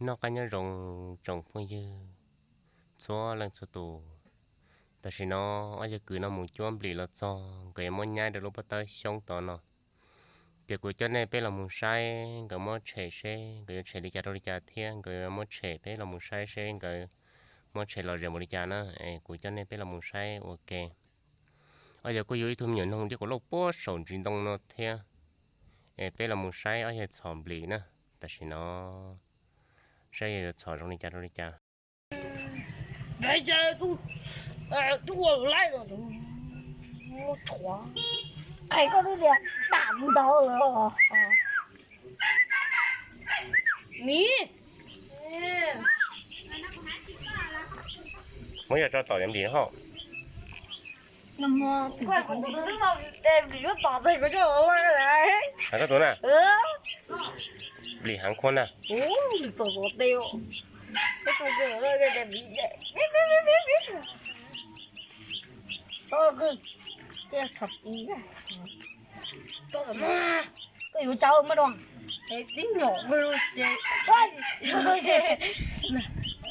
Noj qab nyob zoo tsoom phooj ywg txhua leej txhua tus. Tam sim no ob yawg kwv no mus cuab nplis los txog, nkawd yuav muab nyaib rau lub pob tawb xyoob tod no. Ces kuv coj nej peb los mus saib nkawd muab tshem seb nkawd yuav tshem li cas rau li cas thiab nkawd yuav muab tshem peb los mus saib seb nkawd muab tshem lom zem npaum li cas na. Es kuv coj nej peb los mus saib ua ke. Ob yawg kuj yug ib tug me nyuam noog dib quav lauj puag saum ntsis ntoo no thiab. Es peb los mus saib ob yawg txhom nplis na. Tam sim no saib yawg yuav txhom zoo li cas rau li cas. Qhia koj twb tias dam ntawd. Muab yog tso tom nplis hauv. Koj tus na, nplis heev khuab na. Koj yuav cauv muab rau tib nyom ces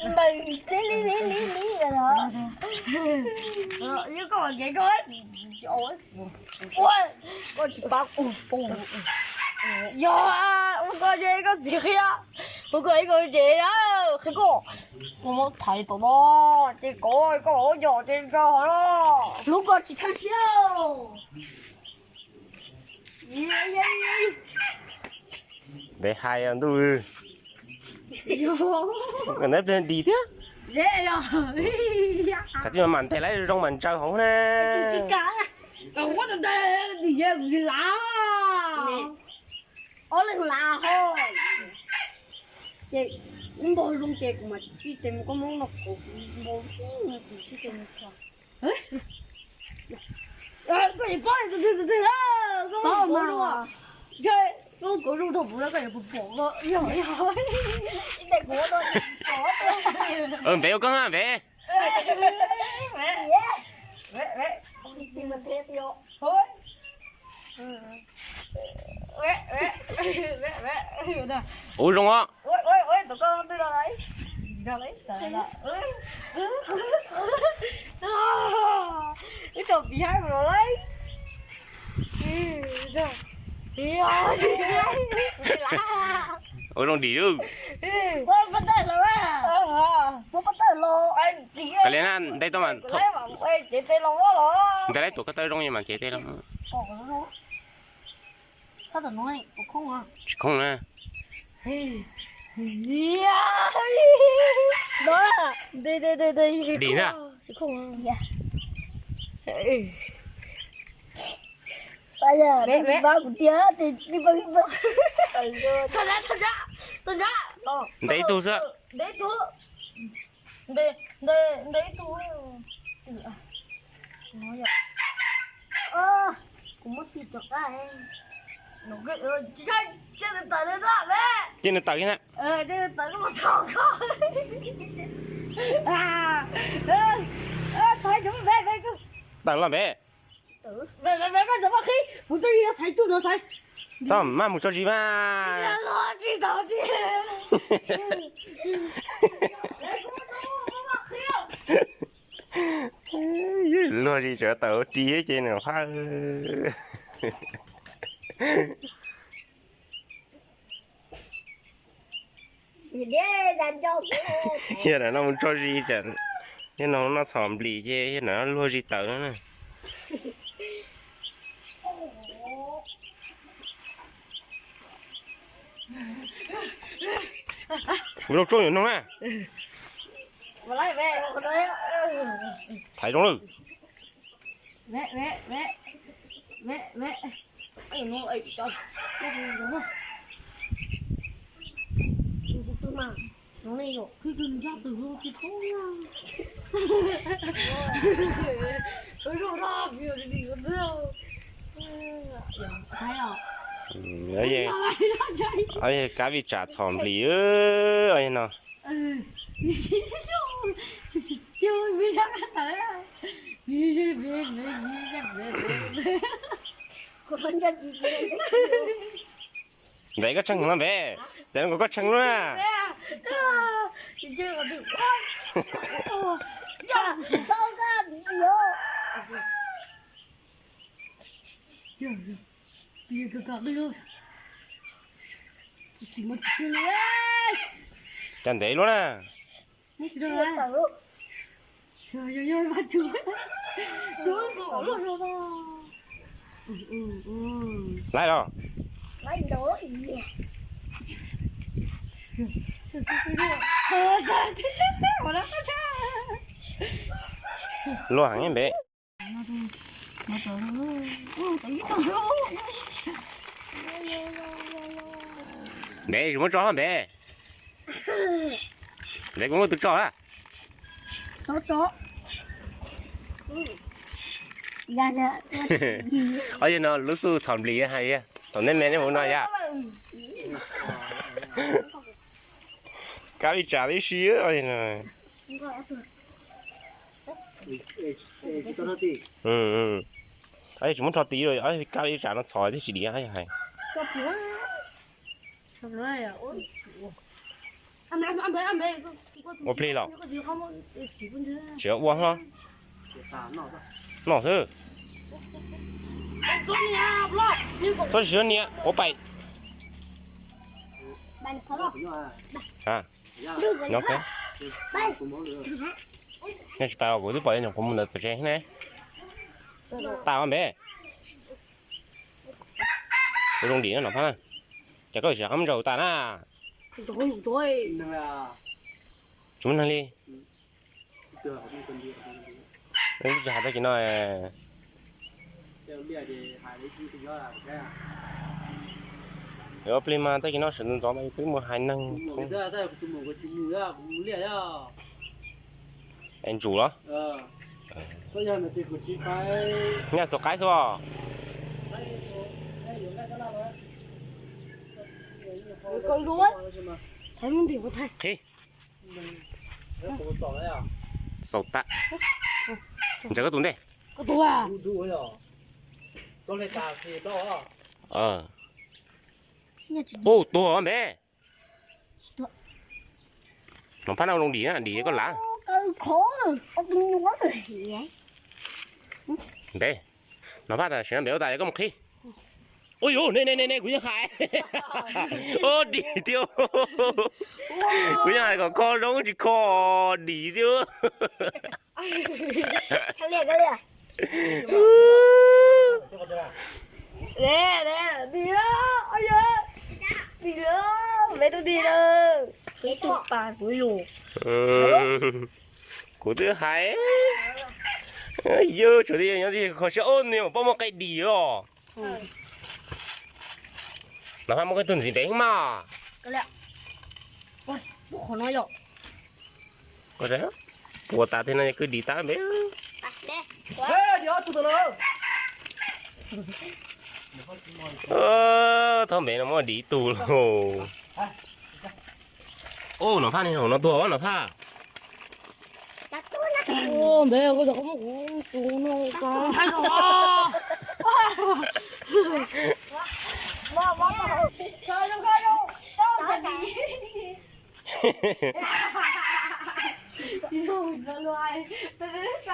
npawg li li li li li os. Koj tsis pab kuv, yog ua koj ces koj tsis qhia, ua koj ib koj ces qhia koj, koj muab thaiv tom no ces koj, koj ua yog ces koj hlub koj tsis thaj siab. Ntev hais ntuj, neb pliag dim thiab. Kav tsij mam mam ntes lawv zoo mam ntsaws hauv na. Ob leeg lav ho, ces ib npog zoo ces kuv mam tsis tes mus, koj muab no kuv npog zoo kuv tsis tes mus txog. Koj yuav pab tus twg tus twg, koj mas, koj zoo rau kuv los koj yuav pom pom koj yog yog. Npem ua koj npem. Ua zoo os. Ua zoo dim lawm. Kav liam na, nte tuaj mas. Ntes laib tuam koj tawb zoo mas cev tes los. Tsis khooj na. Dim na. Ntes ib tug xwb. Kuv muab tig rov qab. Cia nws tawm na. Tawm los npem. Txhob maj mus tso zis mas. Luag zis tseem tawm ua ris ces nws haj. Yog lam no mus tso zis, yog no noj txhom nplis ces yog lam no luag zis tawm no na. Mus rau tsob nyuam noog na. Thaiv zoo lawm. Kab vij tsam txhom nplis no. Npem koj tshee no npem, ces no kom koj tshee lub na. Cas ntev luaj na. Laib los? Luaj heev npe. Npe, tsis muab tso npe. Npe kuv muab tus tso a. Ob yog no lub xub txhom nplis hais, thaum nej me nej mus no yom. Kab ib tsam tib si. Tsis muab rho tid los, kab ib tsam no txhom thiaj tsis dim yog hais. Ua plig los? Tsis ua hlo. Noj xwb. Txhob tsis niam ua paim. Nyob tsis pais os, kuv twb pom nyuam qhuav mus ntawm tom tsev ne. Tas npe. Kuv zoo dim no phab na. Ces koj tsis qab mus ntsawm tas na. Tsis muaj neeg li. Tsis hais tag kis no. Ua plig mas tag kis no sawv ntxov ntxov mas twb mus hais neeg. Es ntsum los? Nyaj txog qaib xwb os. Qhib. Xaus tas. Ntsaws koj tus ntej. Ub, tuag npe. Nov phab no zoo dim na, dim koj lav. Npe, nov phab tam sim no npe ua tas koj mus qhib. Ua yuv, ne ne ne, kuv yeej hais. Ub, dim thiab. Kuv yeej hais kom kho zoo tsis kho, dim thiab. Kuv twb hais, yawg tshuav tias nyob tim kho siab, ub, nws poj muaj qe dim os. Nov phab muab koj tug ntxiv npe mas. Ua tas thiab no kwj dim tas npe. Thaub npe no muab dim ib tug lauj. Ub, nov phab ne, no tuag nov phab. Npe, koj cov koj muab kuv tus no.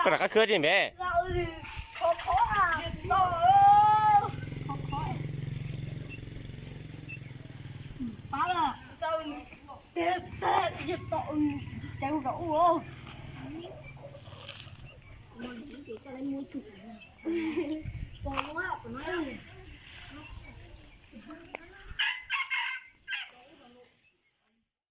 Koj rov qab khwb tsis npe.